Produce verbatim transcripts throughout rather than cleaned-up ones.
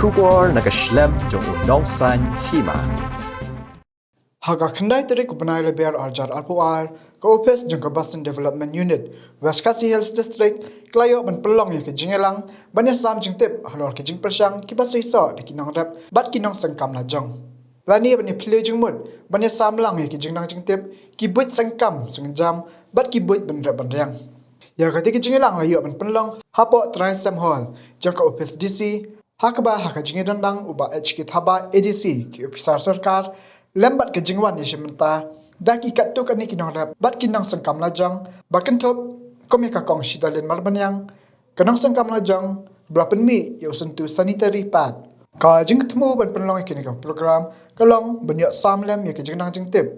Khubor na ka shlem jong u nongsan hima. Ha ka khyndai tarik u bnai Lber arjar arphew ar, ka ophis jong ka Basant Development Unit, West Khasi Hills District, ka la ïoh ban pynlong ïa ka jingïalang ban ïasam jingtip halor ki jingpyrshang kiba seisoh da ki nongrep bad ki nongsengkam lajong. Lane ban ïa plie jingmut ban ïasam lang ïa ki jingnang jingtip ki buit sengkam sengkam bad ki buit ban rep ban riang. Ïa kata ka jingïalang la ïoh ban pynlong hapoh Trai Sem Hall jong ka ophis D C, ha kaba ha ka jingïadon lang u Bah H K Thabah A D C, ki ophisar sorkar lem bad ka jingwan ïashim bynta da ki katto katne ki nongrep bad ki nongsengkam lajong ba kynthup kum ïa ka Kong Shitalin Marbaniang, ka nongsengkam lajong ba la pynmih ïa u syntu sanitary pad. Ka jingthmu ban pynlong ïa kane ka program ka long ban ïoh sam lem ïa ka jingnang jingtip.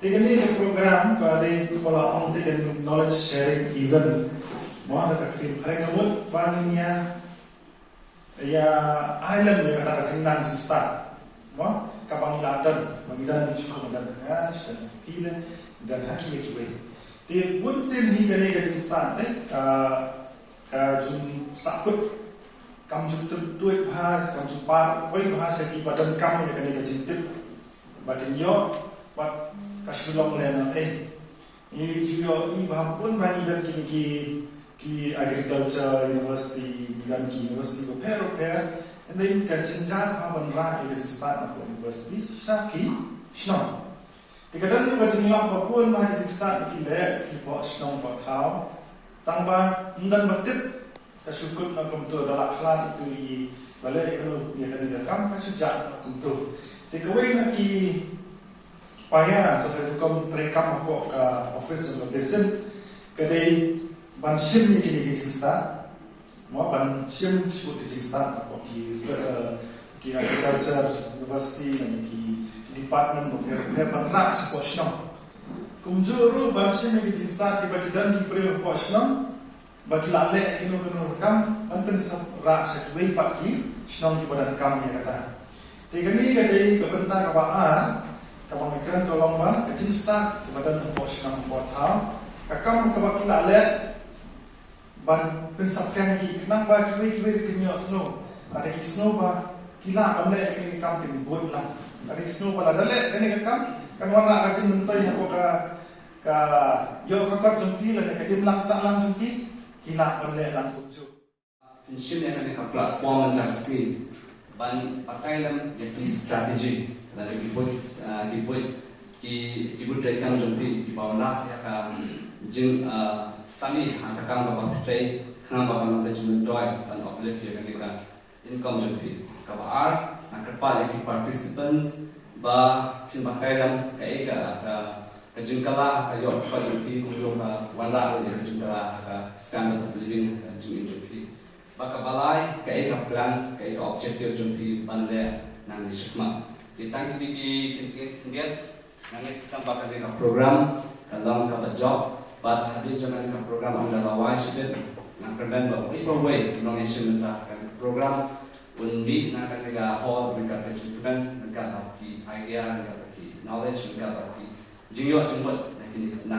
Te kane ka program ka dei kaba la ong te ka knowledge sharing event. Mo, da ka klim hai ka mut ba ngin ïa, ïa ai lem ïa kata ka jingnang jingstad. Mo, kaba ngi la don, ba ngi don, ngi shu don, ha, ngi don phi leh, ngi don ha kiwei kiwei. Te bun sien hi kane ka jingstad, eh, ka, ka jingsahkut kam ju tuid bha, kam ju par wei bha sha kiba donkam ïa kane ka jingtip. Ba kin ïoh, ba ka shu long lem eh. Ngi ju ïohi ba bun ba ngi don kine ki, ki agriculture university, ngi don ki university bapher bapher. Hynrei ka jynjar bha ban rah ïa ka jingstad na ka university sha ki shnong. Te ka don ka jinglong ba bun ba ki jingstad ki leh ki hapoh shnong hapoh thaw. Tang ba ym don ba tip ka shu kut na kumto, da la khlad itu i ba leh ïa kano ïa kane ka kam ka shu jah na kumto. Te kawei na ki paia jong ka rukom treikam hapoh ka office of the basin ka dei ban shim ïa kine ki jingstad. Mo, ban shim shuh ki jingstad hapoh ki, eh, ki agriculture university lane ki, ki department bapher bapher ban rah shapoh shnong. Kumjuh ruh ban shim ïa ki jingstad kiba ki don ki briew hapoh shnong ba ki la leh kino kino ka kam ban pynsap rah sha kiwei pat ki shnong kiba donkam ïa kata. Te kane ka dei ka bynta kaba ar kaba ngi kren ka long ba ka jingstad kiba don hapoh shnong hapoh thaw, ka kam kaba ki la leh ban pynsap kren ki khnang ba kiwei kiwei kin ïohsngew. Lada ki sngew ba ki lah ban leh kane ka kam kin bud lang. Lada ki sngew ba lada leh kane ka kam kan wanrah ka jingmyntoi hapoh ka, ka ïoh ka kot jong ki lane ka imlang sahlang jong ki, ki lah ban leh lang kumjuh. Pynshim ïa kane ka platform mynta ka sngi ban batai lem ïa ki strategy lane ki buit, ah, ki buit, ki, ki buit treikam jong phi kiba wanrah ïa ka jing, ah, sani ha ka kam kaba phi trei khnang ba kan long ka jingmyntoi ban uplift ïa kane ka income jong phi. Kaba ar, nga kyrpad ïa ki participants ba phin batai lem kaei ka, ka, ka jingkylla ka ïoh ka jong phi kumjuh ka wanrah ïa ka jingkylla ka standard of living ka jingim jong phi. Ba kaba lai, kaei ka plan, kaei ka objective jong phi ban leh nangne shakhmat. Te tang kine ki ktien khyndiat, nga ngeit skhem ba kane ka program ka long kaba jop, bad hadien jong kane ka program ynda la wai shibit, nga kyrmen ba uwei pa uwei u nongïashim bynta ha kane ka program un mih na kane ka hall ryngkat ka jingkmen, ryngkat bad ki idea, ryngkat bad ki knowledge, ryngkat bad ki jingïoh jingmut na kine, na